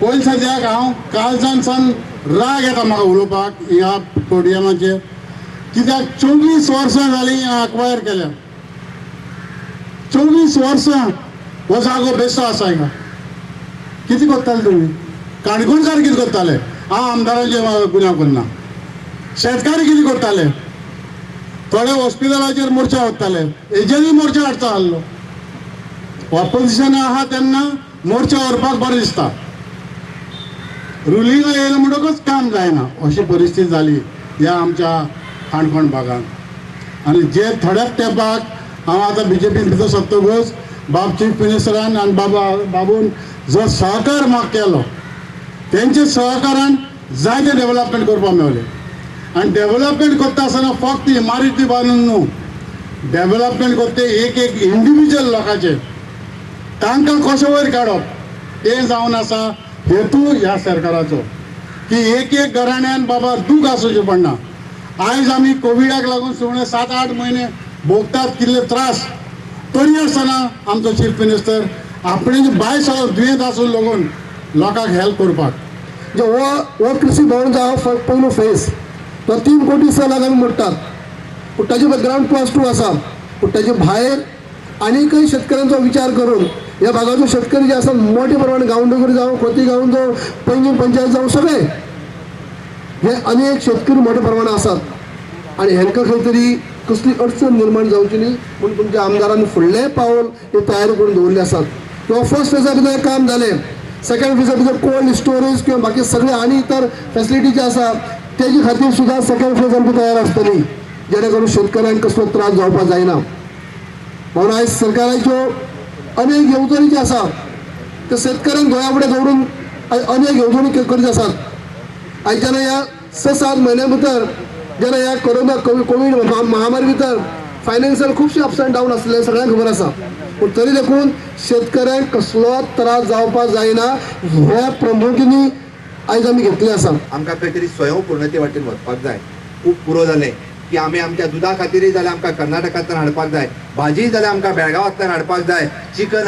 पयलीं सद्याक हांव कालच्यान सावन राग येता म्हाका उलोवपाक ह्या पोडियमाचेर, कित्याक 24 वर्सां जालीं अक्वायर केल्या. 24 वर्सां हो जागो बेसो आसा. हिंगा कितें करताले तुमी? काणकोणकार कितें करताले? हांव आमदारांचे गुन्यांव करना. शेतकारी कितें करताले? थोडे हॉस्पिटलाचेर मोर्चा वताले, हेजेरूय मोर्चा हाडचो आहलो. ऑपोजिशन आहा तेन्ना मोर्चा व्हरपाक बरें दिसता, रुलिंगा येयलें म्हणटकच काम जायना, अशी परिस्थिती जाली ह्या आमच्या काणकोण भागांत. आनी जे थोड्याच तेंपाक हांव आतां बीजेपीन भितर सरतकूच बाब चीफ मिनिस्टरान आनी बाबा बाबून जो सहकार म्हाका केलो, तेंच्या सहकारान जायते डेवलपमेंट करपाक मेवलें. आनी डेवलपमेंट करता आसतना फक्त इमारती बांदून न्हू, डेवलपमेंट करता एक एक इंडिविज्युअल लोकांचे, तांकां कशें वयर काडप तें जावन आसा हेतू ह्या सरकाराचो, की एक एक घराण्यान बाबा दूख आसूचें पडना. आयज आमी कोविडाक लागून सुमार 7-8 म्हयने भोगतात कितले त्रास, तरी आसतना आमचो चीफ मिनिस्टर आपणे बाय सगळो दुयेंत आसून लागून लोकांक हेल्प करपाक. म्हणजे हो हो कृषी भवन जो आहा पयलो फेज, तो 3 कोटी 6 लाख आमी मोडटात, पूण ताजे ग्रावंड +2 आसा. पूण ताजे भायर आनीकय शेतकऱ्यांचो विचार करून ह्या भागाचो शेतकरी जे आसा मोठे प्रमाणात, गांवडोंगरी जावं, खोतीगांव जावं, पैंगीण पंचायत जावं, सगळे हे अनेक शेतकरी मोठ्या प्रमाणात आसात आनी हेंकां खंय तरी कसली अडचण निर्माण जावची न्ही म्हूण तुमच्या आमदारान फुडलें पावल हे तयारी करून दवरिल्ले आसात. किंवा फर्स्ट फेजा भितर काम जालें, सेकंड फेजा भितर कोल्ड स्टोरेज किंवा बाकी सगळे आनी इतर फेसिलिटी जे आसा तेजे खातीर सुद्दां सेकंड फेज आमची तयार आसतली, जेणे करून शेतकऱ्यांक कसलो त्रास जावपाक जायना म्हणून. आयज सरकाराच्यो अनेक येवजणी ज्यो आसा त्यो शेतकऱ्यांक दोळ्या फुडें दवरून आयज अनेक येवजणी करीत आसात. आयज जेन्ना ह्या 6-7 म्हयन्या भितर, जेन्ना ह्या कोरोना कोवीड महामारी भितर फायनान्शियल खुबशे अप्स अँड डावन आसले, सगळ्यांक खबर आसा, पूण तरी देखून शेतकऱ्यांक कसलोच त्रास जावपाक जायना हे प्रमुखीनी आयज आमी घेतले आसा. आमकां खंय तरी स्वयंपूर्णते वाटेन वचपाक जाय. खूब पुरो जालें की आमी आमच्या दुदा खातीरय जाल्यार आमकां कर्नाटकांतल्यान हाडपाक जाय, भाजी जाल्यार आमकां बेळगांवांतल्यान हाडपाक जाय, चिकन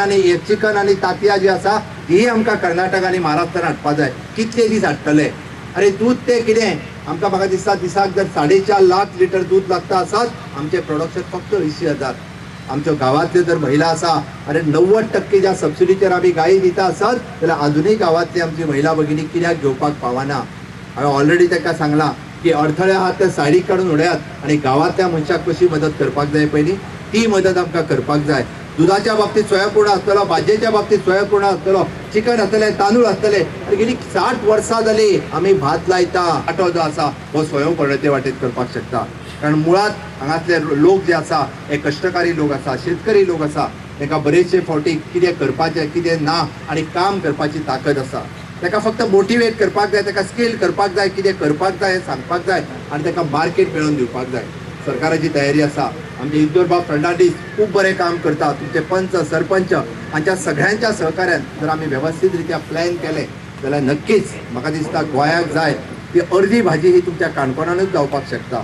आनी तांतयां जी आसा तीय आमकां कर्नाटक आनी महाराष्ट्रान हाडपाक जाय. कितले दीस हाडटले? अरे, दूद तें कितें आमकां, म्हाका दिसता दिसाक जर 4.5 लाख लिटर दूद लागता आसत, आमचें प्रोडक्शन फक्त 80,000. आमच्यो गांवांतल्यो जर महिला आसा, अरे, 90% ज्या सबसिडीचेर आमी गायी दिता आसत जाल्यार आजुनूय गांवांतली आमची महिला भगिनी कित्याक घेवपाक पावना? हांवें ऑलरेडी ताका सांगलां की अडथळे आहात ते सायडीक काडून उडयात आनी गांवांतल्या मनशाक कशी मदत करपाक जाय पयलीं ती मदत आमकां करपाक जाय. दुदाच्या बाबतीत स्वयंपूर्ण आसतलो, भाजयेच्या बाबतीत स्वयंपूर्ण आसतलो, चिकन आसतलें, तांदूळ आसतले. आनी गेली 60 वर्सां जाली आमी भात लायता. आटो जो आसा हो स्वयंपूर्णते वाटेत करपाक शकता, कारण मुळात हांगासले लोक जे आसा हे कश्टकारी लोक आसा, शेतकरी लोक आसा. तांकां बरेचशे फावटी कितें करपाचें, कितें ना आनी काम करपाची ताकद आसा. ताका फक्त मोटिवेट करपाक जाय, ताका स्किल करपाक जाय, कितें करपाक जाय हें सांगपाक जाय आनी ताका मार्केट मेळोवन दिवपाक जाय. सरकाराची तयारी आसा. आमचे इजदोरबाब फर्नांडीस खूब बरें काम करता. तुमचे पंच, सरपंच हांच्या सगळ्यांच्या सहकार्यान जर आमी वेवस्थीत रित्या प्लॅन केलें जाल्यार नक्कीच म्हाका दिसता गोंयाक जाय ती अर्दी भाजी ही तुमच्या काणकोणानूच जावपाक शकता.